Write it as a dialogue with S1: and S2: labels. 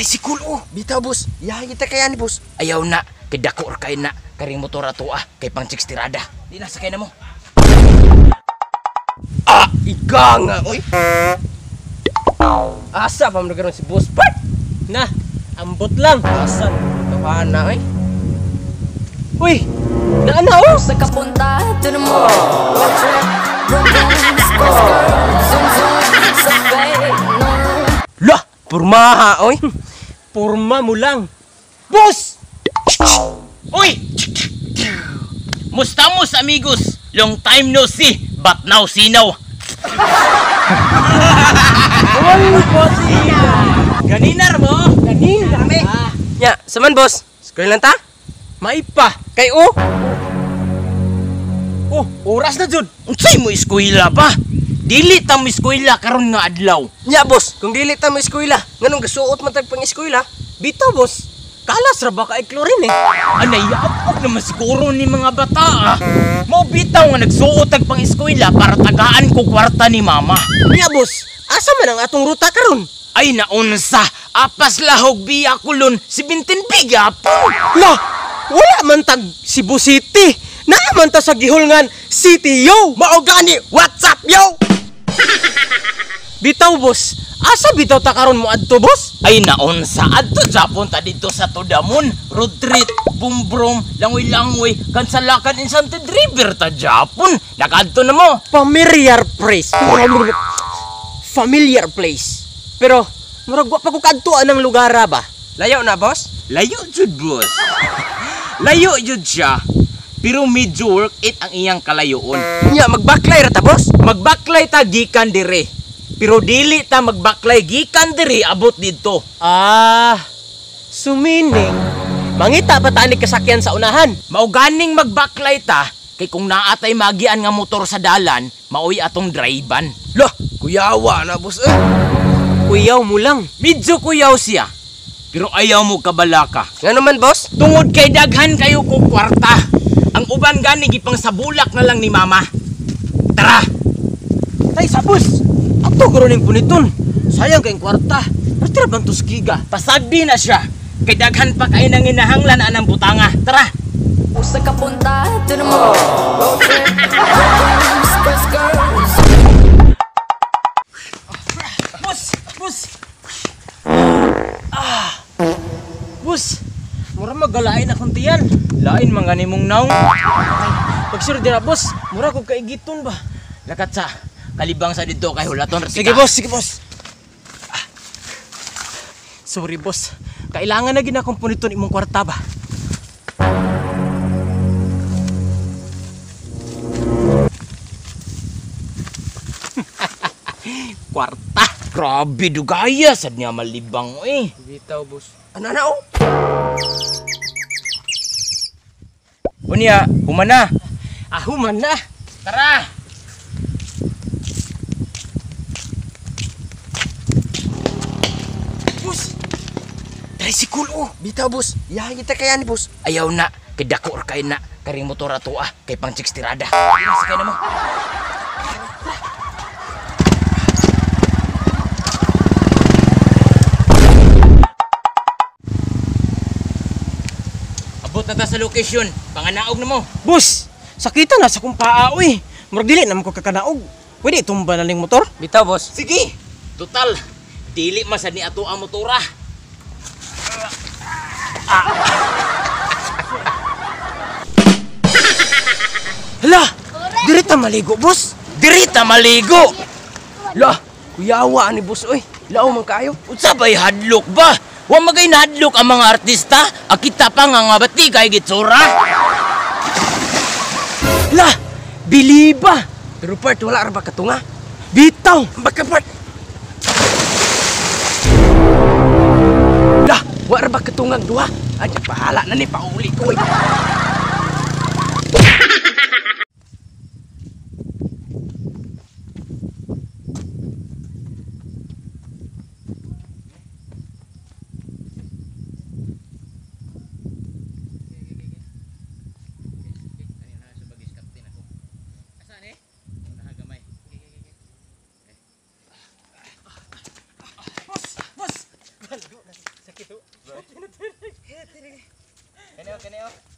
S1: Tricycle oh.
S2: Bitaw boss, yahay kita kaya ni boss.
S1: Ayaw na, kay dako or kay na, karing motor ato ah, kay pang chicks tirada. Di na sakay na mo.
S2: Ah, ika nga oy. Asa pa man karon si boss part?
S3: Na, ambot lang.
S2: Asa tawana oy.
S3: Uy, naana oh.
S4: Sa kapunta to the moon. Road trip, vroom vroom, skirt skirt, zoom zoom, sa fake, no room.
S2: Lah, pormaha oy.
S3: Porma mo lang. Boss!
S1: Uy! Mustamos amigos! Long time no see, but now see now.
S3: Uy, boss!
S1: Ganinar mo!
S3: Ganina!
S2: Ah. Nya, saman boss? School lang ta?
S3: Maipa!
S2: Kay o.
S3: Oh, oras na jud.
S1: Unsay mo eskwela ba? Dili ta mo eskwela karon nga adlaw.
S2: Nya boss, kung dili ta mo eskwela, nganong gasuot man tag pang eskwela?
S3: Bitaw boss. Kalas ra ba ka chlorine eh?
S1: Anay, apok naman siguro ni mga bata ah. Mao bitaw nga nagsuot tag pang eskwela para tagaan ko kwarta ni mama.
S3: Nya boss, asa man ang atong ruta karon?
S1: Ay naunsa, apas lahog biya kulon, 17 biga po.
S3: La, wala man tag Cebu City. Naa man ta sa gihulngan City yo.
S2: Mao gani, what's up yo?
S3: Bitaw boss, asa bitaw ta karon mo adto boss?
S1: Ay naunsa, adto Japon ta dito sa Todamon, road trip, bumbrom, langoy-langoy, kansalakan Enchanted River ta Japon. Nakadto na mo.
S3: Familiar place. Familiar place. Pero murag wa pa ko kaadtuan ang lugar ba.
S2: Layo na boss?
S1: Layo jud boss. Layo jud siya. Pero medyo work it ang iyang kalayoon.
S2: Nya magbaklay ra ta boss?
S1: Magbaklay ta gikan dire. Pero dili ta magbaklay gikan dire abot didto.
S3: Ah, sumining. Mangita pa ta ni kasakyan sa unahan.
S1: Mao ganing magbaklay ta kay kung naa tay magian nga motor sa dalan, maoy atong drivean.
S2: Lah, kuyawa na boss eh.
S3: Kuyaw mo lang.
S1: Medyo kuyaw siya. Pero ayaw mo kabalaka.
S2: Ngano man boss?
S1: Tungod kay daghan kayo ko kwarta. Ang uban gani gipang sabulak na lang ni mama. Tara.
S3: Tay sabos. Ato karon ning puniton. Sayang kay kwarta. Pero bang tuskiga?
S1: Pasagdi na siya. Kay daghan pa kay nang hinahanglan anang butanga. Tara.
S4: Sa kapunta to the moon. Road trip, vroom vroom, skirt skirt.
S3: Boss, boss. Ah. Boss, mura magalain akong tiyan.
S1: Lain man gani mong naong.
S3: Pag sure dira boss, mura ko kaigiton ba.
S1: Lakat sa kalibang sa dito kay hulaton.
S3: Sige boss, sige boss. Ah. Sorry boss, kailangan na ginakong puniton imong kwarta ba.
S1: Kwarta. Grabe dugaya sad niya malibang eh.
S2: Bitaw boss. Ano na oh?
S1: Unya, humana.
S3: Ah, human na.
S1: Tara.
S2: Boss. Tricycle oh. Bitaw boss, yahay kita kaya ni boss.
S1: Ayaw na, kay dako or kay na, karing motor ato ah, kay pang chicks tirada. Di na sakay na mo. Abot na ta sa location, panganaog na mo.
S3: Boss, sakita na sa kong paa oy. Murag dili na man ko kakanaog. Pwede itumba na ning motor?
S2: Bitaw boss.
S1: Sige. Total, dili man sad ni ato ang motora.
S3: Hala, diri ta maligo boss.
S1: Diri ta maligo.
S2: Lah, kuyawa ni boss oy. Lao man kaayo.
S1: Unsa bay hadlok ba? Wa magay nahadlok ang mga artista. Akita pa nga nga bati kay gitsura.
S3: Hala, biliba.
S2: Pero part wala ra ba katunga?
S3: Bitaw.
S2: Baka part. Lah, wa ra ba katungang duha? Ay, bahala na ni pauli ko oy.
S3: Kani oh, kani oh.